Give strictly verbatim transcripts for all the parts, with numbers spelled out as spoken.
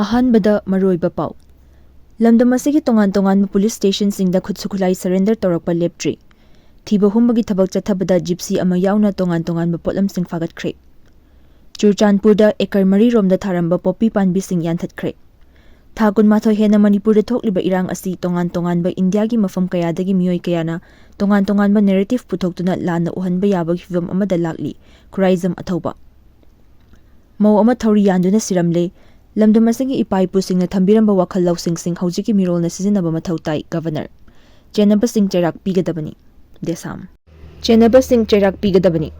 ꯑꯍꯥꯟꯕꯗ ꯃꯔꯨꯑꯣꯏꯕ ꯄꯥꯎ꯫ ꯂꯝꯗꯝ ꯑꯁꯤꯒꯤ ꯇꯣꯉꯥꯟ ꯇꯣꯉꯥꯟꯕ ꯄꯨꯂꯤꯁ ꯁ꯭ꯇꯦꯁꯟꯁꯤꯡꯗ ꯈꯨꯠꯁꯨ ꯈꯨꯠꯂꯥꯏ ꯁꯔꯦꯟꯗꯔ ꯇꯧꯔꯛꯄ ꯂꯦꯞꯇ꯭ꯔꯤ꯫ ꯊꯤꯕ ꯍꯨꯝꯕꯒꯤ ꯊꯕꯛ ꯆꯠꯊꯕꯗ ꯖꯤꯞꯁꯤ ꯑꯃ ꯌꯥꯎꯅ ꯇꯣꯉꯥꯟ ꯇꯣꯉꯥꯟꯕ ꯄꯣꯠꯂꯝꯁꯤꯡ ꯐꯥꯒꯠꯈ꯭ꯔꯦ꯫ ꯆꯨꯔꯆꯥꯟꯄꯨꯔꯗ ꯑꯦꯀꯔ ꯃꯔꯤ ꯔꯣꯝꯗ ꯊꯥꯔꯝꯕ ꯄꯣꯄꯤ ꯄꯥꯟꯕꯤꯁꯤꯡ ꯌꯥꯟꯊꯠꯈ꯭ꯔꯦ꯫ ꯊꯥ ꯀꯨꯟꯃꯥꯊꯣꯏ ꯍꯦꯟꯅ ꯃꯅꯤꯄꯨꯔꯗ ꯊꯣꯛꯂꯤꯕ ꯏꯔꯥꯡ ꯑꯁꯤ ꯇꯣꯉꯥꯟ ꯇꯣꯉꯥꯟꯕ ꯏꯟꯗꯤꯌꯥꯒꯤ ꯃꯐꯝ ꯀꯌꯥꯗꯒꯤ ꯃꯤꯑꯣꯏ ꯀꯌꯥꯅ ꯇꯣꯉꯥꯟ ꯇꯣꯉꯥꯟꯕ ꯅꯦꯔꯦꯇꯤꯚ ꯄꯨꯊꯣꯛꯇꯨꯅ ꯂꯥꯟꯅ ꯎꯍꯟꯕ ꯌꯥꯕꯒꯤ ꯐꯤꯚꯝ ꯑꯃꯗ ꯂꯥꯛꯂꯤ꯫ ꯈꯨꯔꯥꯏꯖꯝ ꯑꯊꯧꯕ꯫ ꯃꯧ ꯑꯃ ꯊꯧꯔꯤ ꯌꯥꯟꯗꯨꯅ ꯁꯤꯔꯝꯂꯦ꯫ ꯂꯝꯗꯝ ꯑꯁꯤꯒꯤ ꯏꯄꯥ ꯏꯄꯨꯁꯤꯡꯅ ꯊꯝꯕꯤꯔꯝꯕ ꯋꯥꯈꯜ ꯂꯧꯁꯤꯡꯁꯤꯡ ꯍꯧꯖꯤꯛꯀꯤ ꯃꯤꯔꯣꯜꯅ ꯁꯤꯖꯤꯟꯅꯕ ꯃꯊꯧ ꯇꯥꯏ, ꯒꯚꯔꯅꯔ꯫ ꯆꯦꯟꯅꯕꯁꯤꯡ ꯆꯩꯔꯥꯛ ꯄꯤꯒꯗꯕꯅꯤ, ꯗꯦꯁꯥꯝ꯫ ꯆꯦꯟꯅꯕꯁꯤꯡ ꯆꯩꯔꯥꯛ ꯄꯤꯒꯗꯕꯅꯤ꯫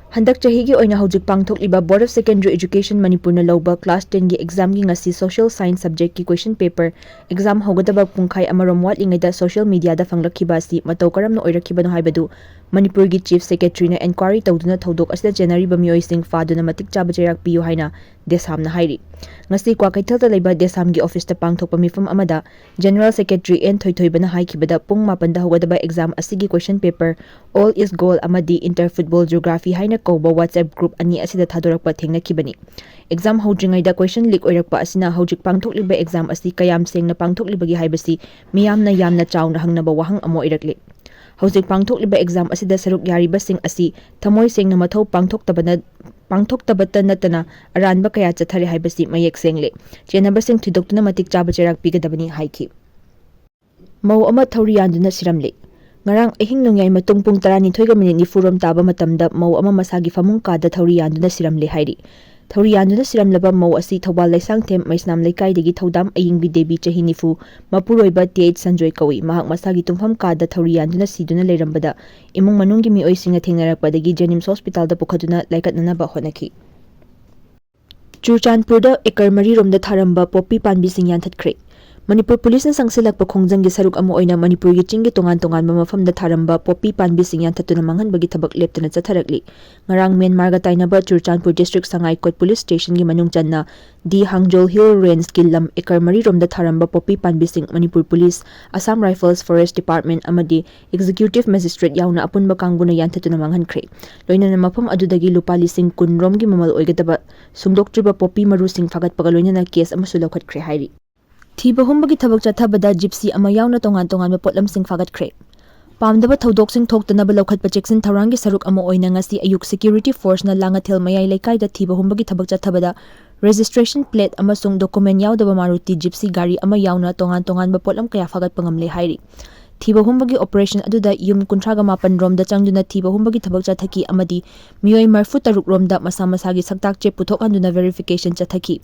ꯍꯟꯗꯛ ꯆꯍꯤꯒꯤ ꯑꯣꯏꯅ ꯍꯧꯖꯤꯛ ꯄꯥꯡꯊꯣꯛꯂꯤꯕ Board of Secondary Education ꯃꯅꯤꯄꯨꯔꯅ ꯂꯧꯕ class ten ꯒꯤ exam ꯒꯤ ꯉꯁꯤ social science subject ꯀꯤ question paper exam ꯍꯧꯒꯗꯕ ꯄꯨꯡꯈꯥꯏ ꯑꯃꯔꯣꯝ ꯋꯥꯠꯂꯤꯉꯩꯗ social media ꯗ ꯐꯪꯂꯛꯈꯤꯕ ꯑꯁꯤ ꯃꯇꯧ ꯀꯔꯝꯅ ꯑꯣꯏꯔꯛꯈꯤꯕꯅꯣ ꯍꯥꯏꯕꯗꯨ ꯃꯅꯤꯄꯨꯔꯒꯤ Chief Secretary ꯅ enquiry ꯇꯧꯗꯨꯅ ꯊꯧꯗꯣꯛ ꯑꯁꯤꯗ ꯆꯦꯟꯅꯔꯤꯕ ꯃꯤꯑꯣꯏꯁꯤꯡ ꯐꯥꯗꯨꯅ ꯃꯇꯤꯛ ꯆꯥꯕ ꯆꯩꯔꯥꯛ ꯄꯤꯌꯨ ꯍꯥꯏꯅ ꯗꯦꯁꯥꯝꯅ ꯍꯥꯏꯔꯤ꯫ ꯉꯁꯤ ꯀ꯭ꯋꯥꯀꯩꯊꯦꯜꯗ ꯂꯩꯕ ꯗꯦꯁꯥꯝꯒꯤ office ꯇ ꯄꯥꯡꯊꯣꯛꯄ ꯃꯤꯐꯝ ꯑꯃꯗ General Secretary ꯑꯦꯟ ꯊꯣꯏꯊꯣꯏꯕꯅ ꯍꯥꯏꯈꯤꯕꯗ ꯄꯨꯡ ꯃꯥꯄꯟꯗ ꯍꯧꯒꯗꯕ exam ꯑꯁꯤꯒꯤ question paper All is Goal ꯑꯃꯗꯤ Inter Football Geography ꯍꯥꯏꯅ ꯀꯧꯕ WhatsApp group ꯑꯅꯤ ꯑꯁꯤꯗ ꯊꯥꯗꯣꯔꯛꯄ ꯊꯦꯡꯅꯈꯤꯕꯅꯤ꯫ Exam ꯍꯧꯗ꯭ꯔꯤꯉꯩꯗ question leak ꯑꯣꯏꯔꯛꯄ ꯑꯁꯤꯅ ꯍꯧꯖꯤꯛ ꯄꯥꯡꯊꯣꯛꯂꯤꯕ exam ꯑꯁꯤ ꯀꯌꯥꯝ ꯁꯦꯡꯅ ꯄꯥꯡꯊꯣꯛꯂꯤꯕꯒꯦ ꯍꯥꯏꯕꯁꯤ ꯃꯤꯌꯥꯝꯅ ꯌꯥꯝꯅ ꯆꯥꯎꯅ ꯍꯪꯅꯕ ꯋꯥꯍꯪ ꯑꯃ ꯑꯣꯏꯔꯛꯂꯤ꯫ ꯍꯧꯖꯤꯛ ꯄꯥꯡꯊꯣꯛꯂꯤꯕ exam ꯑꯁꯤꯗ ꯁꯔꯨꯛ ꯌꯥꯔꯤꯕꯁꯤꯡ ꯑꯁꯤ ꯊꯃꯣꯏ ꯁꯦꯡꯅ ꯃꯊꯧ ꯄꯥꯡꯊꯣꯛꯇꯕꯅ, ꯄꯥꯡꯊꯣꯛꯇꯕꯇ ꯅꯠꯇꯅ ꯑꯔꯥꯟꯕ ꯀꯌꯥ ꯆꯠꯊꯔꯦ ꯍꯥꯏꯕꯁꯤ ꯃꯌꯦꯛ ꯁꯦꯡꯂꯦ꯫ ꯆꯦꯟꯅꯕꯁꯤꯡ ꯊꯤꯗꯣꯛꯇꯨꯅ ꯃꯇꯤꯛ ꯆꯥꯕ ꯆꯩꯔꯥꯛ ꯄꯤꯒꯗꯕꯅꯤ ꯍꯥꯏꯈꯤ꯫ ꯃꯧ ꯑꯃ ꯊꯧꯔꯤ ꯌꯥꯟꯗꯨꯅ ꯁꯤꯔꯝꯂꯦ꯫ ꯉꯔꯥꯡ ꯑꯍꯤꯡ ꯅꯣꯡꯌꯥꯏ ꯃꯇꯨꯡ ꯄꯨꯡ ꯇꯔꯥꯅꯤꯊꯣꯏꯒ ꯃꯤꯅꯤꯠ ꯅꯤꯐꯨ ꯔꯣꯝ ꯇꯥꯕ ꯃꯇꯝꯗ ꯃꯧ ꯑꯃ ꯃꯁꯥꯒꯤ ꯐꯃꯨꯡ ꯀꯥꯗ ꯊꯧꯔꯤ ꯌꯥꯟꯗꯨꯅ ꯁꯤꯔꯝꯂꯦ ꯍꯥꯏꯔꯤ꯫ ꯊꯧꯔꯤ ꯌꯥꯟꯗꯨꯅ ꯁꯤꯔꯝꯂꯕ ꯃꯧ ꯑꯁꯤ ꯊꯧꯕꯥꯜ ꯂꯩꯁꯥꯡꯊꯦꯝ ꯃꯩꯁꯅꯥꯝ ꯂꯩꯀꯥꯏꯗꯒꯤ ꯊꯧꯗꯥꯝ ꯑꯌꯤꯡꯕꯤ ꯗꯦꯕꯤ, ꯆꯍꯤ ꯅꯤꯐꯨ, ꯃꯄꯨꯔꯣꯏꯕ ꯇꯤ ꯑꯩꯆ ꯁꯟꯖꯣꯏ ꯀꯧꯏ꯫ ꯃꯍꯥꯛ ꯃꯁꯥꯒꯤ ꯇꯨꯝꯐꯝ ꯀꯥꯗ ꯊꯧꯔꯤ ꯌꯥꯟꯗꯨꯅ ꯁꯤꯗꯨꯅ ꯂꯩꯔꯝꯕꯗ ꯏꯃꯨꯡ ꯃꯅꯨꯡꯒꯤ ꯃꯤꯑꯣꯏꯁꯤꯡꯅ ꯊꯦꯡꯅꯔꯛꯄꯗꯒꯤ ꯖꯦꯅꯤꯝꯁ ꯍꯣꯁꯄꯤꯇꯥꯜꯗ ꯄꯨꯈꯠꯇꯨꯅ ꯂꯥꯏꯀꯠꯅꯅꯕ ꯍꯣꯠꯅꯈꯤ꯫ ꯆꯨꯔꯆꯥꯟꯄꯨꯔꯗ ꯑꯦꯀꯔ ꯃꯔꯤ ꯔꯣꯝꯗ ꯊꯥꯔꯝꯕ ꯄꯣꯄꯤ ꯄꯥꯟꯕꯤꯁꯤꯡ ꯌꯥꯟꯊꯠꯈ꯭ꯔꯦ꯫ ꯃꯅꯤꯄꯨꯔ ꯄꯨꯂꯤꯁꯅ ꯆꯪꯁꯤꯜꯂꯛꯄ ꯈꯣꯡꯖꯪꯒꯤ ꯁꯔꯨꯛ ꯑꯃ ꯑꯣꯏꯅ ꯃꯅꯤꯄꯨꯔꯒꯤ ꯆꯤꯡꯒꯤ ꯇꯣꯉꯥꯟ ꯇꯣꯉꯥꯟꯕ ꯃꯐꯝꯗ ꯊꯥꯔꯝꯕ ꯄꯣꯄꯤ ꯄꯥꯝꯕꯤꯁꯤꯡ ꯌꯥꯟꯊꯠꯇꯨꯅ ꯃꯥꯡꯍꯟꯕꯒꯤ ꯊꯕꯛ ꯂꯦꯞꯇꯅ ꯆꯠꯊꯔꯛꯂꯤ꯫ ꯉꯔꯥꯡ ꯃ꯭ꯌꯥꯟꯃꯥꯔꯒ ꯇꯥꯏꯅꯕ ꯆꯨꯔꯆꯥꯟꯄꯨꯔ ꯗꯤꯁꯇ꯭ꯔꯤꯛ ꯁꯉꯥꯏꯀꯣꯠ ꯄꯨꯂꯤꯁ ꯁ꯭ꯇꯦꯁꯟꯒꯤ ꯃꯅꯨꯡ ꯆꯟꯅ ꯗꯤ ꯍꯥꯡꯖꯣꯜ ꯍꯤꯜ ꯔꯦꯟꯖꯀꯤ ꯂꯝ ꯑꯦꯀꯔ ꯃꯔꯤ ꯔꯣꯝꯗ ꯊꯥꯔꯝꯕ ꯄꯣꯄꯤ ꯄꯥꯝꯕꯤꯁꯤꯡ Manipur police, Assam rifles, forest department ꯑꯃꯗꯤ ꯑꯦꯛꯖꯤꯀ꯭ꯌꯨꯇꯤꯚ ꯃꯦꯖꯤꯁꯇ꯭ꯔꯦꯠ ꯌꯥꯎꯅ ꯑꯄꯨꯟꯕ ꯀꯥꯡꯕꯨꯅ ꯌꯥꯟꯊꯠꯇꯨꯅ ꯃꯥꯡꯍꯟꯈ꯭ꯔꯦ꯫ ꯂꯣꯏꯅꯅ ꯃꯐꯝ ꯑꯗꯨꯗꯒꯤ ꯂꯨꯄꯥ ꯂꯤꯁꯤꯡ ꯀꯨꯟ ꯔꯣꯝꯒꯤ ꯃꯃꯜ ꯑꯣꯏꯒꯗꯕ ꯁꯨꯡꯗꯣꯛꯇ꯭ꯔꯤꯕ ꯄꯣꯄꯤ ꯃꯔꯨꯁꯤꯡ ꯐꯥꯒꯠꯄꯒ ꯂꯣꯏꯅꯅ ꯀꯦꯁ ꯑꯃꯁꯨ ꯂꯧꯈꯠꯈ꯭ꯔꯦ ꯍꯥꯏꯔꯤ꯫ ꯊꯤꯕ ꯍꯨꯝꯕꯒꯤ ꯊꯕꯛ ꯆꯠꯊꯕꯗ ꯖꯤꯞꯁꯤ ꯑꯃ ꯌꯥꯎꯅ ꯇꯣꯉꯥꯟ ꯇꯣꯉꯥꯟꯕ ꯄꯣꯠꯂꯝꯁꯤꯡ ꯐꯥꯒꯠꯈ꯭ꯔꯦ꯫ ꯄꯥꯝꯗꯕ ꯊꯧꯗꯣꯛꯁꯤꯡ ꯊꯣꯛꯇꯅꯕ ꯂꯧꯈꯠꯄ ꯆꯦꯛꯁꯤꯟ ꯊꯧꯔꯥꯡꯒꯤ ꯁꯔꯨꯛ ꯑꯃ ꯑꯣꯏꯅ ꯉꯁꯤ ꯑꯌꯨꯛ ꯁꯦꯀ꯭ꯌꯨꯔꯤꯇꯤ ꯐꯣꯔꯁꯅ ꯂꯥꯡꯉꯊꯦꯜ ꯃꯌꯥꯏ ꯂꯩꯀꯥꯏꯗ ꯊꯤꯕ ꯍꯨꯝꯕꯒꯤ ꯊꯕꯛ ꯆꯠꯊꯕꯗ ꯔꯦꯖꯤꯁꯇ꯭ꯔꯦꯁꯟ ꯄ꯭ꯂꯦꯠ ꯑꯃꯁꯨꯡ ꯗꯣꯀꯨꯃꯦꯟ ꯌꯥꯎꯗꯕ ꯃꯥꯔꯨꯇꯤ ꯖꯤꯞꯁꯤ ꯒꯥꯔꯤ ꯑꯃ ꯌꯥꯎꯅ ꯇꯣꯉꯥꯟ ꯇꯣꯉꯥꯟꯕ ꯄꯣꯠꯂꯝ ꯀꯌꯥ ꯐꯥꯒꯠꯄ ꯉꯝꯂꯦ ꯍꯥꯏꯔꯤ꯫ ꯊꯤꯕ ꯍꯨꯝꯕꯒꯤ ꯑꯣꯄꯔꯦꯁꯟ ꯑꯗꯨꯗ ꯌꯨꯝ ꯀꯨꯟꯊ꯭ꯔꯥꯒ ꯃꯥꯄꯟ ꯔꯣꯝꯗ ꯆꯪꯗꯨꯅ ꯊꯤꯕ ꯍꯨꯝꯕꯒꯤ ꯊꯕꯛ ꯆꯠꯊꯈꯤ ꯑꯃꯗꯤ ꯃꯤꯑꯣꯏ ꯃꯔꯤꯐꯨ ꯇꯔꯨꯛ ꯔꯣꯝꯗ ꯃꯁꯥ ꯃꯁꯥꯒꯤ ꯁꯛꯇꯥꯛ ꯆꯦ ꯄꯨꯊꯣꯛꯍꯟꯗꯨꯅ ꯚꯦꯔꯤꯐꯤꯀꯦꯁꯟ ꯆꯠꯊꯈꯤ꯫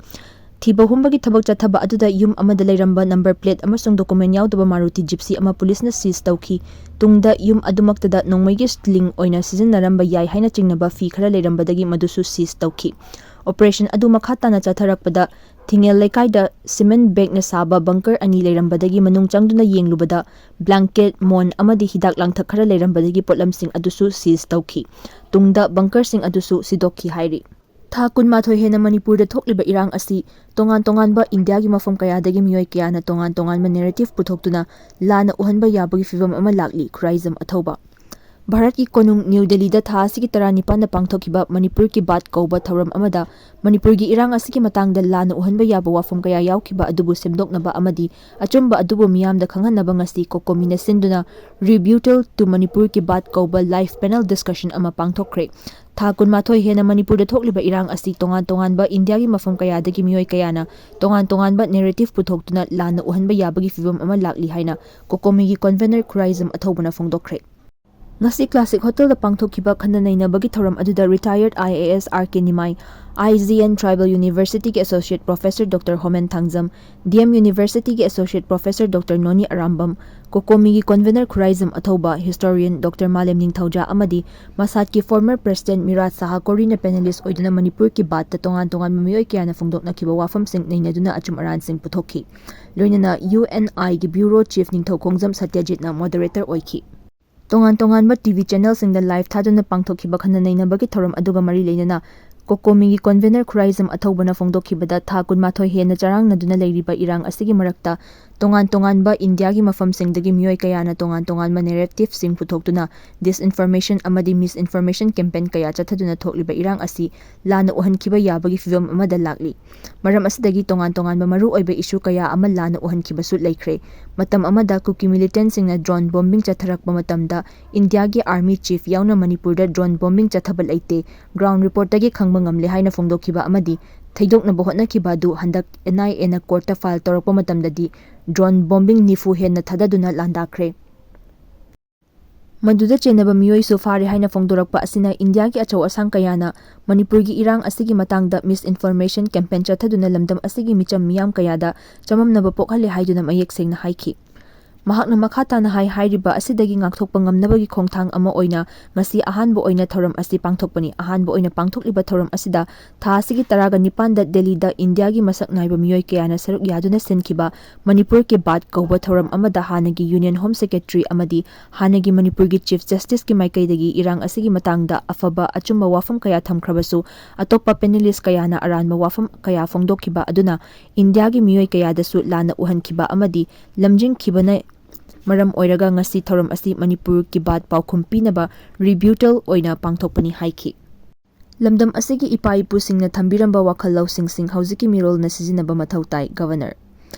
ꯊꯤꯕ ꯍꯨꯝꯕꯒꯤ ꯊꯕꯛ ꯆꯠꯊꯕ ꯑꯗꯨꯗ ꯌꯨꯝ ꯑꯃꯗ ꯂꯩꯔꯝꯕ ꯅꯝꯕꯔ ꯄ꯭ꯂꯦꯠ ꯑꯃꯁꯨꯡ ꯗꯣꯀꯨꯃꯦꯟ ꯌꯥꯎꯗꯕ ꯃꯥꯔꯨꯇꯤ ꯖꯤꯞꯁꯤ ꯑꯃ ꯄꯨꯂꯤꯁꯅ ꯁꯤꯖ ꯇꯧꯈꯤ꯫ ꯇꯨꯡꯗ ꯌꯨꯝ ꯑꯗꯨꯃꯛꯇꯗ ꯅꯣꯡꯃꯩꯒꯤ ꯁ꯭ꯂꯤꯡ ꯑꯣꯏꯅ ꯁꯤꯖꯤꯟꯅꯔꯝꯕ ꯌꯥꯏ ꯍꯥꯏꯅ ꯆꯤꯡꯅꯕ ꯐꯤ ꯈꯔ ꯂꯩꯔꯝꯕꯗꯒꯤ ꯃꯗꯨꯁꯨ ꯁꯤꯖ ꯇꯧꯈꯤ꯫ ꯑꯣꯄꯔꯦꯁꯟ ꯑꯗꯨ ꯃꯈꯥ ꯇꯥꯅ ꯆꯠꯊꯔꯛꯄꯗ ꯊꯤꯡꯉꯦꯜ ꯂꯩꯀꯥꯏꯗ ꯁꯤꯃꯦꯟ ꯕꯦꯒꯅ ꯁꯥꯕ ꯕꯪꯀꯔ ꯑꯅꯤ ꯂꯩꯔꯝꯕꯗꯒꯤ ꯃꯅꯨꯡ ꯆꯪꯗꯨꯅ ꯌꯦꯡꯂꯨꯕꯗ ꯕ꯭ꯂꯥꯡꯀꯦꯠ, ꯃꯣꯟ ꯑꯃꯗꯤ ꯍꯤꯗꯥꯛ ꯂꯥꯡꯊꯛ ꯈꯔ ꯂꯩꯔꯝꯕꯗꯒꯤ ꯄꯣꯠꯂꯝꯁꯤꯡ ꯑꯗꯨꯁꯨ ꯁꯤꯖ ꯇꯧꯈꯤ꯫ ꯇꯨꯡꯗ ꯕꯪꯀꯔꯁꯤꯡ ꯑꯗꯨꯁꯨ ꯁꯤꯗꯣꯛꯈꯤ ꯍꯥꯏꯔꯤ꯫ ꯊꯥ ꯀꯨꯟꯃꯥꯊꯣꯏ ꯍꯦꯟꯅ ꯃꯅꯤꯄꯨꯔꯗ ꯊꯣꯛꯂꯤꯕ ꯏꯔꯥꯡ ꯑꯁꯤ ꯇꯣꯉꯥꯟ ꯇꯣꯉꯥꯟꯕ ꯏꯟꯗꯤꯌꯥꯒꯤ ꯃꯐꯝ ꯀꯌꯥꯗꯒꯤ ꯃꯤꯑꯣꯏ ꯀꯌꯥꯅ ꯇꯣꯉꯥꯟ ꯇꯣꯉꯥꯟꯕ ꯅꯦꯔꯦꯇꯤꯚ ꯄꯨꯊꯣꯛꯇꯨꯅ ꯂꯥꯟꯅ ꯎꯍꯟꯕ ꯌꯥꯕꯒꯤ ꯐꯤꯚꯝ ꯑꯃ ꯂꯥꯛꯂꯤ꯫ ꯈꯨꯔꯥꯏꯖꯝ ꯑꯊꯧꯕ꯫ ꯚꯥꯔꯠꯀꯤ ꯀꯣꯅꯨꯡ ꯅ꯭ꯌꯨ ꯗꯦꯜꯂꯤꯗ ꯊꯥ ꯑꯁꯤꯒꯤ ꯇꯔꯥꯅꯤꯄꯥꯟꯗ ꯄꯥꯡꯊꯣꯛꯈꯤꯕ ꯃꯅꯤꯄꯨꯔ ꯀꯤ ꯕꯥꯠ ꯀꯧꯕ ꯊꯧꯔꯝ ꯑꯃꯗ ꯃꯅꯤꯄꯨꯔꯒꯤ ꯏꯔꯥꯡ ꯑꯁꯤꯒꯤ ꯃꯇꯥꯡꯗ ꯂꯥꯟꯅ ꯎꯍꯟꯕ ꯌꯥꯕ ꯋꯥꯐꯝ ꯀꯌꯥ ꯌꯥꯎꯈꯤꯕ ꯑꯗꯨꯕꯨ ꯁꯦꯝꯗꯣꯛꯅꯕ ꯑꯃꯗꯤ ꯑꯆꯨꯝꯕ ꯑꯗꯨꯕꯨ ꯃꯤꯌꯥꯝꯗ ꯈꯪꯍꯟꯅꯕ ꯉꯁꯤ ꯀꯣꯀꯣꯃꯤꯅ ꯁꯤꯟꯗꯨꯅ Rebuttal to Manipur Ki Baat ꯀꯧꯕ ꯂꯥꯏꯚ ꯄꯦꯅꯦꯜ ꯗꯤꯁꯀꯁꯟ ꯑꯃ ꯄꯥꯡꯊꯣꯛꯈ꯭ꯔꯦ꯫ ꯊꯥ ꯀꯨꯟꯃꯥꯊꯣꯏ ꯍꯦꯟꯅ ꯃꯅꯤꯄꯨꯔꯗ ꯊꯣꯛꯂꯤꯕ ꯏꯔꯥꯡ ꯑꯁꯤ ꯇꯣꯉꯥꯟ ꯇꯣꯉꯥꯟꯕ ꯏꯟꯗꯤꯌꯥꯒꯤ ꯃꯐꯝ ꯀꯌꯥꯗꯒꯤ ꯃꯤꯑꯣꯏ ꯀꯌꯥꯅ ꯇꯣꯉꯥꯟ ꯇꯣꯉꯥꯟꯕ ꯅꯦꯔꯦꯇꯤꯚ ꯄꯨꯊꯣꯛꯇꯨꯅ ꯂꯥꯟꯅ ꯎꯍꯟꯕ ꯌꯥꯕꯒꯤ ꯐꯤꯚꯝ ꯑꯃ ꯂꯥꯛꯂꯤ ꯍꯥꯏꯅ ꯀꯣꯀꯣꯃꯤꯒꯤ ꯀꯟꯚꯦꯅꯔ ꯈꯨꯔꯥꯏꯖꯝ ꯑꯊꯧꯕꯅ ꯐꯣꯡꯗꯣꯛꯈ꯭ꯔꯦ꯫ ꯉꯁꯤ Classic Hotelꯗ ꯄꯥꯡꯊꯣꯛꯈꯤꯕ ꯈꯟꯅ ꯅꯩꯅꯕꯒꯤ ꯊꯧꯔꯝ ꯑꯗꯨꯗ retired I A S R K Nimai, I G N Tribal Universityꯒꯤ Associate Professor Doctor ꯍꯣꯃꯦꯟ Thangjam, D M Universityꯒꯤ Associate Professor Doctor ꯅꯣꯅꯤ Arambam, ꯀꯣꯀꯣꯃꯤꯒꯤ Convener Khuraijam ꯑꯊꯧꯕ, Historian Doctor ꯃꯥꯂꯦꯝ ꯅꯤꯡꯊꯧꯖꯥ ꯑꯃꯗꯤ ꯃꯁꯥꯠꯀꯤ former President ꯃꯤꯔꯥꯠ ꯁꯍꯥ ꯀꯣꯔꯤꯅ panelist ꯑꯣꯏꯗꯨꯅ ꯃꯅꯤꯄꯨꯔ ꯀꯤ ꯕꯥꯠꯇ ꯇꯣꯉꯥꯟ ꯇꯣꯉꯥꯟꯕ ꯃꯤꯑꯣꯏ ꯀꯌꯥꯅ ꯐꯣꯡꯗꯣꯛꯅꯈꯤꯕ ꯋꯥꯐꯝꯁꯤꯡ ꯅꯩꯅꯗꯨꯅ ꯑꯆꯨꯝ ꯑꯔꯥꯟꯁꯤꯡ ꯄꯨꯊꯣꯛꯈꯤ꯫ ꯂꯣꯏꯅꯅ U N Iꯒꯤ Bureau Chief ꯅꯤꯡꯊꯧꯈꯣꯡꯖꯝ ꯁꯇ꯭ꯌꯖꯤꯠꯅ moderator ꯑꯣꯏꯈꯤ꯫ ꯇꯣꯉꯥꯟ ꯇꯣꯉꯥꯟꯕ T V channelꯁꯤꯡꯗ live ꯊꯥꯗꯨꯅ ꯄꯥꯡꯊꯣꯛꯈꯤꯕ ꯈꯟꯅ ꯅꯩꯅꯕꯒꯤ ꯊꯧꯔꯝ ꯑꯗꯨꯒ ꯃꯔꯤ ꯂꯩꯅꯅ ꯀꯣꯀꯣꯃꯤꯒꯤ Convener ꯈꯨꯔꯥꯏꯖꯝ ꯑꯊꯧꯕꯅ ꯐꯣꯡꯗꯣꯛꯈꯤꯕꯗ ꯊꯥ ꯀꯨꯟꯃꯥꯊꯣꯏ ꯍꯦꯟꯅ ꯆꯔꯥꯡꯅꯗꯨꯅ ꯂꯩꯔꯤꯕ ꯏꯔꯥꯡ ꯑꯁꯤꯒꯤ ꯃꯔꯛꯇ ꯇꯣꯉꯥꯟ ꯇꯣꯉꯥꯟꯕ ꯏꯟꯗꯤꯌꯥꯒꯤ ꯃꯐꯝꯁꯤꯡꯗꯒꯤ ꯃꯤꯑꯣꯏ ꯀꯌꯥꯅ ꯇꯣꯉꯥꯟ ꯇꯣꯉꯥꯟꯕ narrativeꯁꯤꯡ ꯄꯨꯊꯣꯛꯇꯨꯅ disinformation ꯑꯃꯗꯤ misinformation campaign ꯀꯌꯥ ꯆꯠꯊꯗꯨꯅ ꯊꯣꯛꯂꯤꯕ ꯏꯔꯥꯡ ꯑꯁꯤ ꯂꯥꯟꯅ ꯎꯍꯟꯈꯤꯕ ꯌꯥꯕꯒꯤ ꯐꯤꯚꯝ ꯑꯃꯗ ꯂꯥꯛꯂꯤ꯫ ꯃꯔꯝ ꯑꯁꯤꯗꯒꯤ ꯇꯣꯉꯥꯟ ꯇꯣꯉꯥꯟꯕ ꯃꯔꯨꯑꯣꯏꯕ issue ꯀꯌꯥ ꯑꯃ ꯂꯥꯟꯅ ꯎꯍꯟꯈꯤꯕꯁꯨ ꯂꯩꯈ꯭ꯔꯦ꯫ ꯃꯇꯝ ꯑꯃꯗ ꯀꯨꯀꯤ militantꯁꯤꯡꯅ drone bombing ꯆꯠꯊꯔꯛꯄ ꯃꯇꯝꯗ ꯏꯟꯗꯤꯌꯥꯒꯤ Army Chief ꯌꯥꯎꯅ ꯃꯅꯤꯄꯨꯔꯗ drone bombing ꯆꯠꯊꯕ ꯂꯩꯇꯦ, ground reportꯇꯒꯤ ꯈꯪꯕ ꯉꯝꯂꯦ ꯍꯥꯏꯅ ꯐꯣꯡꯗꯣꯛꯈꯤꯕ ꯑꯃꯗꯤ ꯊꯩꯗꯣꯛꯅꯕ ꯍꯣꯠꯅꯈꯤꯕ ꯑꯗꯨ ꯍꯟꯗꯛ N I Aꯅ courtꯇ file ꯇꯧꯔꯛꯄ ꯃꯇꯝꯗꯗꯤ drone bombing ꯅꯤꯐꯨ ꯍꯦꯟꯅ ꯊꯥꯗꯗꯨꯅ ꯂꯥꯟꯗꯥꯈ꯭ꯔꯦ꯫ ꯃꯗꯨꯗ ꯆꯦꯟꯅꯕ ꯃꯤꯑꯣꯏꯁꯨ ꯐꯥꯔꯦ ꯍꯥꯏꯅ ꯐꯣꯡꯗꯣꯔꯛꯄ ꯑꯁꯤꯅ ꯏꯟꯗꯤꯌꯥꯒꯤ ꯑꯆꯧ ꯑꯁꯥꯡ ꯀꯌꯥꯅ ꯃꯅꯤꯄꯨꯔꯒꯤ ꯏꯔꯥꯡ ꯑꯁꯤꯒꯤ ꯃꯇꯥꯡꯗ misinformation campaign ꯆꯠꯊꯗꯨꯅ ꯂꯝꯗꯝ ꯑꯁꯤꯒꯤ ꯃꯤꯆꯝ ꯃꯤꯌꯥꯝ ꯀꯌꯥꯗ ꯆꯃꯝꯅꯕ ꯄꯣꯛꯍꯜꯂꯦ ꯍꯥꯏꯗꯨꯅ ꯃꯌꯦꯛ ꯁꯦꯡꯅ ꯍꯥꯏꯈꯤ꯫ ꯃꯍꯥꯛꯅ ꯃꯈꯥ ꯇꯥꯅ ꯍꯥꯏ, ꯍꯥꯏꯔꯤꯕ ꯑꯁꯤꯗꯒꯤ ꯉꯥꯛꯊꯣꯛꯄ ꯉꯝꯅꯕꯒꯤ ꯈꯣꯡꯊꯥꯡ ꯑꯃ ꯑꯣꯏꯅ ꯉꯁꯤ ꯑꯍꯥꯟꯕ ꯑꯣꯏꯅ ꯊꯧꯔꯝ ꯑꯁꯤ ꯄꯥꯡꯊꯣꯛꯄꯅꯤ꯫ ꯑꯍꯥꯟꯕ ꯑꯣꯏꯅ ꯄꯥꯡꯊꯣꯛꯂꯤꯕ ꯊꯧꯔꯝ ꯑꯁꯤꯗ ꯊꯥ ꯑꯁꯤꯒꯤ ꯇꯔꯥꯒ ꯅꯤꯄꯥꯟꯗ ꯗꯦꯜꯂꯤꯗ ꯏꯟꯗꯤꯌꯥꯒꯤ ꯃꯁꯛ ꯅꯥꯏꯕ ꯃꯤꯑꯣꯏ ꯀꯌꯥꯅ ꯁꯔꯨꯛ ꯌꯥꯗꯨꯅ ꯁꯤꯟꯈꯤꯕ ꯃꯅꯤꯄꯨꯔ ꯀꯤ ꯕꯥꯠ ꯀꯧꯕ ꯊꯧꯔꯝ ꯑꯃꯗ ꯍꯥꯟꯅꯒꯤ Union Home Secretary ꯑꯃꯗꯤ ꯍꯥꯟꯅꯒꯤ ꯃꯅꯤꯄꯨꯔꯒꯤ Chief Justiceꯀꯤ ꯃꯥꯏꯀꯩꯗꯒꯤ ꯏꯔꯥꯡ ꯑꯁꯤꯒꯤ ꯃꯇꯥꯡꯗ ꯑꯐꯕ ꯑꯆꯨꯝꯕ ꯋꯥꯐꯝ ꯀꯌꯥ ꯊꯝꯈ꯭ꯔꯕꯁꯨ, ꯑꯇꯣꯞꯄ panelist ꯀꯌꯥꯅ ꯑꯔꯥꯟꯕ ꯋꯥꯐꯝ ꯀꯌꯥ ꯐꯣꯡꯗꯣꯛꯈꯤꯕ ꯑꯗꯨꯅ ꯏꯟꯗꯤꯌꯥꯒꯤ ꯃꯤꯑꯣꯏ ꯀꯌꯥꯗꯁꯨ ꯂꯥꯟꯅ ꯎꯍꯟꯈꯤꯕ ꯑꯃꯗꯤ ꯂꯝꯖꯤꯡꯈꯤꯕꯅ ꯃꯔꯝ ꯑꯣꯏꯔꯒ ꯉꯁꯤ ꯊꯧꯔꯝ ꯑꯁꯤ ꯃꯅꯤꯄꯨꯔ ꯀꯤ ꯕꯥꯠ ꯄꯥꯎꯈꯨꯝ ꯄꯤꯅꯕ rebuttal ꯑꯣꯏꯅ ꯄꯥꯡꯊꯣꯛꯄꯅꯤ ꯍꯥꯏꯈꯤ꯫ ꯂꯝꯗꯝ ꯑꯁꯤꯒꯤ ꯏꯄꯥ ꯏꯄꯨꯁꯤꯡꯅ ꯊꯝꯕꯤꯔꯝꯕ ꯋꯥꯈꯜ ꯂꯧꯁꯤꯡꯁꯤꯡ ꯍꯧꯖꯤꯛꯀꯤ ꯃꯤꯔꯣꯜꯅ ꯁꯤꯖꯤꯟꯅꯕ ꯃꯊꯧ ꯇꯥꯏ, Governor꯫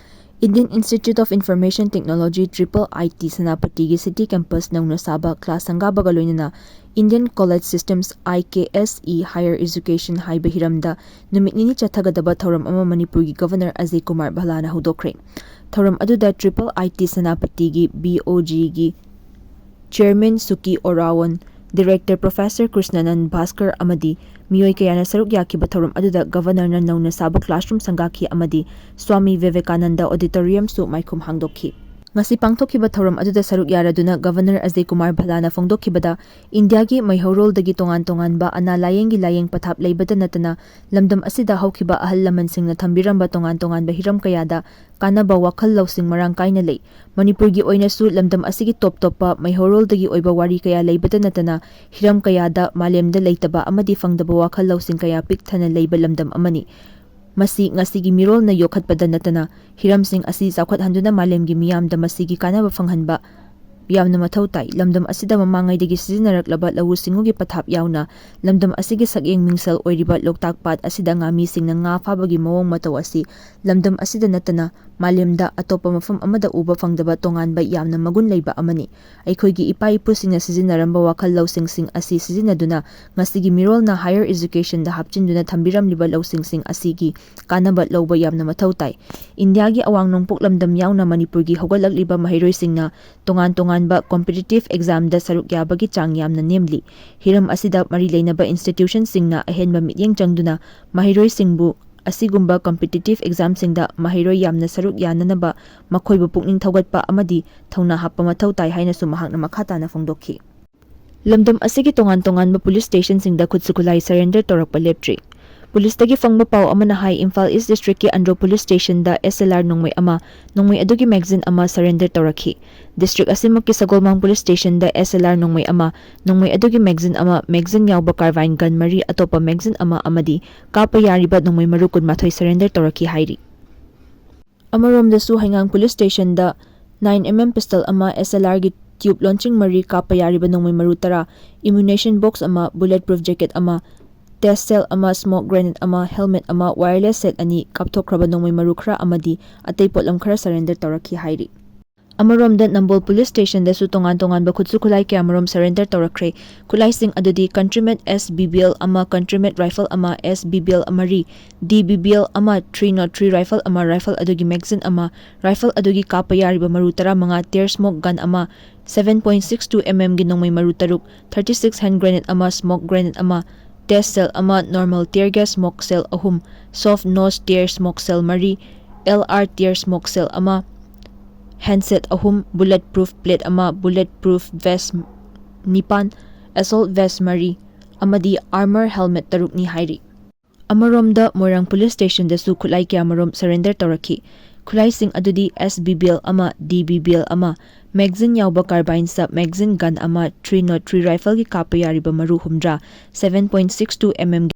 Indian Institute of Information Technology, triple I T, ꯁꯦꯅꯥꯄꯇꯤꯒꯤ city campus ꯅꯧꯅ ꯁꯥꯕ class ꯁꯪꯒꯥꯕꯒ ꯂꯣꯏꯅꯅ Indian College Systems, I K S E, Higher Education ꯍꯥꯏꯕ ꯍꯤꯔꯝꯗ ꯅꯨꯃꯤꯠ ꯅꯤꯅꯤ ꯆꯠꯊꯒꯗꯕ ꯊꯧꯔꯝ ꯑꯃ ꯃꯅꯤꯄꯨꯔꯒꯤ Governor ꯑꯖꯌ ꯀꯨꯃꯥꯔ ꯚꯜꯂꯥꯅ ꯍꯧꯗꯣꯛꯈ꯭ꯔꯦ꯫ ꯊꯧꯔꯝ ꯑꯗꯨꯗ triple I T ꯁꯦꯅꯥꯄꯇꯤꯒꯤ B O Gꯒꯤ Chairman Suki Orawan, Director Professor Krishnanand Bhaskar ꯑꯃꯗꯤ ꯃꯤꯑꯣꯏ ꯀꯌꯥꯅ ꯁꯔꯨꯛ ꯌꯥꯈꯤꯕ ꯊꯧꯔꯝ ꯑꯗꯨꯗ Governorꯅ ꯅꯧꯅ ꯁꯥꯕ classroom ꯁꯪꯒꯥꯈꯤ ꯑꯃꯗꯤ ꯁ꯭ꯋꯥꯃꯤ ꯚꯤꯕꯦꯀꯥꯅꯟꯗ Auditoriumꯁꯨ ꯃꯥꯏꯈꯨꯝ ꯍꯥꯡꯗꯣꯛꯈꯤ꯫ ꯉꯁꯤ ꯄꯥꯡꯊꯣꯛꯈꯤꯕ ꯊꯧꯔꯝ ꯑꯗꯨꯗ ꯁꯔꯨꯛ ꯌꯥꯔꯗꯨꯅ Governor ꯑꯖꯌ ꯀꯨꯃꯥꯔ ꯚꯜꯂꯥꯅ ꯐꯣꯡꯗꯣꯛꯈꯤꯕꯗ, ꯏꯟꯗꯤꯌꯥꯒꯤ ꯃꯩꯍꯧꯔꯣꯜꯗꯒꯤ ꯇꯣꯉꯥꯟ ꯇꯣꯉꯥꯟꯕ ꯑꯅꯥ ꯂꯥꯌꯦꯡꯒꯤ ꯂꯥꯌꯦꯡ ꯄꯊꯥꯞ ꯂꯩꯕꯇ ꯅꯠꯇꯅ, ꯂꯝꯗꯝ ꯑꯁꯤꯗ ꯍꯧꯈꯤꯕ ꯑꯍꯜ ꯂꯃꯟꯁꯤꯡꯅ ꯊꯝꯕꯤꯔꯝꯕ ꯇꯣꯉꯥꯟ ꯇꯣꯉꯥꯟꯕ ꯍꯤꯔꯝ ꯀꯌꯥꯗ ꯀꯥꯟꯅꯕ ꯋꯥꯈꯜ ꯂꯧꯁꯤꯡ ꯃꯔꯥꯡ ꯀꯥꯏꯅ ꯂꯩ꯫ ꯃꯅꯤꯄꯨꯔꯒꯤ ꯑꯣꯏꯅꯁꯨ ꯂꯝꯗꯝ ꯑꯁꯤꯒꯤ ꯇꯣꯞ ꯇꯣꯞꯄ ꯃꯩꯍꯧꯔꯣꯜꯗꯒꯤ ꯑꯣꯏꯕ ꯋꯥꯔꯤ ꯀꯌꯥ ꯂꯩꯕꯇ ꯅꯠꯇꯅ, ꯍꯤꯔꯝ ꯀꯌꯥꯗ ꯃꯥꯂꯦꯝꯗ ꯂꯩꯇꯕ ꯑꯃꯗꯤ ꯐꯪꯗꯕ ꯋꯥꯈꯜ ꯂꯧꯁꯤꯡ ꯀꯌꯥ ꯄꯤꯛ ꯊꯟꯅ ꯂꯩꯕ ꯂꯝꯗꯝ ꯑꯃꯅꯤ꯫ ꯃꯁꯤ ꯉꯁꯤꯒꯤ ꯃꯤꯔꯣꯜꯅ ꯌꯣꯛꯈꯠꯄꯗ ꯅꯠꯇꯅ, ꯍꯤꯔꯝꯁꯤꯡ ꯑꯁꯤ ꯆꯥꯎꯈꯠꯍꯟꯗꯨꯅ ꯃꯥꯂꯦꯝꯒꯤ ꯃꯤꯌꯥꯝꯗ ꯃꯁꯤꯒꯤ ꯀꯥꯟꯅꯕ ꯐꯪꯍꯟꯕ ꯌꯥꯝꯅ ꯃꯊꯧ ꯇꯥꯏ꯫ ꯂꯝꯗꯝ ꯑꯁꯤꯗ ꯃꯃꯥꯡꯉꯩꯗꯒꯤ ꯁꯤꯖꯤꯟꯅꯔꯛꯂꯕ ꯂꯧꯎ ꯁꯤꯡꯎꯒꯤ ꯄꯊꯥꯞ ꯌꯥꯎꯅ ꯂꯝꯗꯝ ꯑꯁꯤꯒꯤ ꯁꯛꯌꯦꯡ ꯃꯤꯡꯁꯦꯜ ꯑꯣꯏꯔꯤꯕ ꯂꯣꯛꯇꯥꯛ ꯄꯥꯠ ꯑꯁꯤꯗ ꯉꯥꯃꯤꯁꯤꯡꯅ ꯉꯥ ꯐꯥꯕꯒꯤ ꯃꯑꯣꯡ ꯃꯇꯧ ꯑꯁꯤ ꯂꯝꯗꯝ ꯑꯁꯤꯗ ꯅꯠꯇꯅ ꯃꯥꯂꯦꯝꯗ ꯑꯇꯣꯞꯄ ꯃꯐꯝ ꯑꯃꯗ ꯎꯕ ꯐꯪꯗꯕ ꯇꯣꯉꯥꯟꯕ ꯌꯥꯝꯅ ꯃꯒꯨꯟ ꯂꯩꯕ ꯑꯃꯅꯤ꯫ ꯑꯩꯈꯣꯏꯒꯤ ꯏꯄꯥ ꯏꯄꯨꯁꯤꯡꯅ ꯁꯤꯖꯤꯟꯅꯔꯝꯕ ꯋꯥꯈꯜ ꯂꯧꯁꯤꯡꯁꯤꯡ ꯑꯁꯤ ꯁꯤꯖꯤꯟꯅꯗꯨꯅ ꯉꯁꯤꯒꯤ ꯃꯤꯔꯣꯜꯅ higher educationꯗ ꯍꯥꯞꯆꯤꯟꯗꯨꯅ ꯊꯝꯕꯤꯔꯝꯂꯤꯕ ꯂꯧꯁꯤꯡꯁꯤꯡ ꯑꯁꯤꯒꯤ ꯀꯥꯟꯅꯕ ꯂꯧꯕ ꯌꯥꯝꯅ ꯃꯊꯧ ꯇꯥꯏ꯫ ꯏꯟꯗꯤꯌꯥꯒꯤ ꯑꯋꯥꯡ ꯅꯣꯡꯄꯣꯛ ꯂꯝꯗꯝ ꯌꯥꯎꯅ ꯃꯅꯤꯄꯨꯔꯒꯤ ꯍꯧꯒꯠꯂꯛꯂꯤꯕ ꯃꯍꯩꯔꯣꯏꯁꯤꯡꯅ ꯇꯣꯉꯥꯟ ꯇꯣꯉꯥꯟꯕ competitive examꯗ ꯁꯔꯨꯛ ꯌꯥꯕꯒꯤ ꯆꯥꯡ ꯌꯥꯝꯅ ꯅꯦꯝꯂꯤ꯫ ꯍꯤꯔꯝ ꯑꯁꯤꯗ ꯃꯔꯤ ꯂꯩꯅꯕ institutionꯁꯤꯡꯅ ꯑꯍꯦꯟꯕ ꯃꯤꯠꯌꯦꯡ ꯆꯪꯗꯨꯅ ꯃꯍꯩꯔꯣꯏꯁꯤꯡꯕꯨ ꯑꯁꯤꯒꯨꯝꯕ competitive examꯁꯤꯡꯗ ꯃꯍꯩꯔꯣꯏ ꯌꯥꯝꯅ ꯁꯔꯨꯛ ꯌꯥꯅꯅꯕ ꯃꯈꯣꯏꯕꯨ ꯄꯨꯛꯅꯤꯡ ꯊꯧꯒꯠꯄ ꯑꯃꯗꯤ ꯊꯧꯅꯥ ꯍꯥꯞꯄ ꯃꯊꯧ ꯇꯥꯏ ꯍꯥꯏꯅꯁꯨ ꯃꯍꯥꯛꯅ ꯃꯈꯥ ꯇꯥꯅ ꯐꯣꯡꯗꯣꯛꯈꯤ꯫ ꯂꯝꯗꯝ ꯑꯁꯤꯒꯤ ꯇꯣꯉꯥꯟ ꯇꯣꯉꯥꯟꯕ police stationꯁꯤꯡꯗ ꯈꯨꯠꯁꯨ ꯈꯨꯠꯂꯥꯏ surrender ꯇꯧꯔꯛꯄ ꯂꯦꯞꯇ꯭ꯔꯤ꯫ ꯄꯨꯂꯤꯁꯇꯒꯤ ꯐꯪꯕ ꯄꯥꯎ ꯑꯃꯅ ꯍꯥꯏ, Imphal East Districtꯀꯤ Andro police stationꯗ S L R ꯅꯣꯡꯃꯩ ꯑꯃ, ꯅꯣꯡꯃꯩ ꯑꯗꯨꯒꯤ magazine ꯑꯃ surrender ꯇꯧꯔꯛꯈꯤ꯫ District ꯑꯁꯤꯃꯛꯀꯤ ꯁꯒꯣꯜꯕꯟ police stationꯗ S L R ꯅꯣꯡꯃꯩ ꯑꯃ, ꯅꯣꯡꯃꯩ ꯑꯗꯨꯒꯤ magazine ꯑꯃ, magazine ꯌꯥꯎꯕ carbine gun ꯃꯔꯤ, ꯑꯇꯣꯞꯄ magazine ꯑꯃ ꯑꯃꯗꯤ ꯀꯥꯞꯄ ꯌꯥꯔꯤꯕ ꯅꯣꯡꯃꯩ ꯃꯔꯨ ꯀꯨꯟꯃꯥꯊꯣꯏ surrender ꯇꯧꯔꯛꯈꯤ ꯍꯥꯏꯔꯤ꯫ ꯑꯃꯔꯣꯝꯗꯁꯨ ꯍꯩꯉꯥꯡ police stationꯗ nine M M pistol ꯑꯃ, S L Rꯒꯤ tube launching ꯃꯔꯤ, ꯀꯥꯞꯄ ꯌꯥꯔꯤꯕ ꯅꯣꯡꯃꯩ ꯃꯔꯨ ꯇꯔꯥ, ammunition box ꯑꯃ, bullet proof jacket ꯑꯃ, test shell ꯑꯃ, smoke grenade ꯑꯃ, helmet ꯑꯃ, wireless set ꯑꯅꯤ, ꯀꯥꯞꯊꯣꯛꯈ꯭ꯔꯕ ꯅꯣꯡꯃꯩ ꯃꯔꯨ ꯈꯔ ꯑꯃꯗꯤ ꯑꯇꯩ ꯄꯣꯠꯂꯝ ꯈꯔ surrender ꯇꯧꯔꯛꯈꯤ ꯍꯥꯏꯔꯤ꯫ ꯑꯃꯔꯣꯝꯗ ꯅꯝꯕꯣꯜ ꯄꯨꯂꯤꯁ ꯁ꯭ꯇꯦꯁꯟꯗꯁꯨ ꯇꯣꯉꯥꯟ ꯇꯣꯉꯥꯟꯕ ꯈꯨꯠꯁꯨ ꯈꯨꯠꯂꯥꯏ ꯀꯌꯥꯃꯔꯨꯝ ꯁꯔꯦꯟꯗꯔ ꯇꯧꯔꯛꯈ꯭ꯔꯦ꯫ ꯈꯨꯠꯂꯥꯏꯁꯤꯡ ꯑꯗꯨꯗꯤ ꯀꯟꯇ꯭ꯔꯤꯃꯦꯠ ꯑꯦꯁ ꯕꯤ ꯕꯤ ꯑꯦꯜ ꯑꯃ, ꯀꯟꯇ꯭ꯔꯤꯃꯦꯠ ꯔꯥꯏꯐꯜ ꯑꯃ, ꯑꯦꯁ ꯕꯤ ꯕꯤ ꯑꯦꯜ ꯃꯔꯤ, ꯗꯤ ꯕꯤ ꯕꯤ ꯑꯦꯜ ꯑꯃ, ꯊ꯭ꯔꯤ ꯅꯣꯠ ꯊ꯭ꯔꯤ ꯔꯥꯏꯐꯜ ꯑꯃ, ꯔꯥꯏꯐꯜ ꯑꯗꯨꯒꯤ ꯃꯦꯒꯥꯖꯤꯟ ꯑꯃ, ꯔꯥꯏꯐꯜ ꯑꯗꯨꯒꯤ ꯀꯥꯞꯄ ꯌꯥꯔꯤꯕ ꯃꯔꯨ ꯇꯔꯥꯃꯉꯥ, ꯇꯤꯌꯔ ꯁ꯭ꯃꯣꯛ ꯒꯟ ꯑꯃ, seven point six two M ꯑꯦꯝꯒꯤ ꯅꯣꯡꯃꯩ ꯃꯔꯨ ꯇꯔꯨꯛ, ꯊꯥꯔꯇꯤ ꯁꯤꯛꯁ ꯍꯦꯟ ꯒ꯭ꯔꯦꯅꯦꯗ ꯑꯃ, ꯁ꯭ꯃꯣꯛ ꯒ꯭ꯔꯦꯅꯦꯗ ꯑꯃ, ꯇꯦꯁ ꯁꯦꯜ ꯑꯃ, ꯅꯣꯔꯃꯦꯜ ꯇꯤꯌꯔ ꯒ꯭ꯌꯥꯁ ꯁ꯭ꯃꯣꯛ ꯁꯦꯜ ꯑꯍꯨꯝ, ꯁꯣꯐ ꯅꯣꯁ ꯇꯤꯌꯔ ꯁ꯭ꯃꯣꯛ ꯁꯦꯜ ꯃꯔꯤ, ꯑꯦꯜ ꯑꯥꯔ ꯇꯤꯌꯔ ꯁ꯭ꯃꯣꯛ ꯁꯦꯜ ꯑꯃ, ꯍꯦꯟꯁꯦꯠ ꯑꯍꯨꯝ, ꯕꯨꯂꯦꯠ ꯄ꯭ꯔꯨꯐ ꯄ꯭ꯂꯦꯠ ꯑꯃ, ꯕꯨꯂꯦꯠ ꯄ꯭ꯔꯨꯐ ꯚꯦꯁ ꯅꯤꯄꯥꯟ, ꯑꯦꯁꯣꯜꯠ ꯚꯦꯁ ꯃꯔꯤ ꯑꯃꯗꯤ ꯑꯥꯔꯃꯔ ꯍꯦꯜꯃꯦꯠ ꯇꯔꯨꯛꯅꯤ ꯍꯥꯏꯔꯤ꯫ ꯑꯃꯔꯣꯝꯗ ꯃꯣꯏꯔꯥꯡ ꯄꯨꯂꯤꯁ ꯁ꯭ꯇꯦꯁꯟꯗꯁꯨ ꯈꯨꯠꯂꯥꯏ ꯀꯌꯥꯃꯔꯨꯝ ꯁꯔꯦꯟꯗꯔ ꯇꯧꯔꯛꯈꯤ꯫ ꯈꯨꯠꯂꯥꯏꯁꯤꯡ ꯑꯗꯨꯗꯤ ꯑꯦꯁ ꯕꯤ ꯕꯤ ꯑꯦꯜ ꯑꯃ, ꯗꯤ ꯕꯤ ꯕꯤ ꯑꯦꯜ ꯑꯃ, ꯃꯦꯒꯥꯖꯤꯟ ꯌꯥꯎꯕ ꯀꯥꯔꯕꯥꯏꯟ ꯁꯕ ꯃꯦꯒꯥꯖꯤꯟ ꯒꯟ ꯑꯃ, ꯊ꯭ꯔꯤ ꯅꯣꯠ ꯊ꯭ꯔꯤ ꯔꯥꯏꯐꯜꯒꯤ ꯀꯥꯞꯄ ꯌꯥꯔꯤꯕ ꯃꯔꯨ ꯍꯨꯝꯗ꯭ꯔꯥ, seven point six two M ꯑꯦꯝꯒꯤ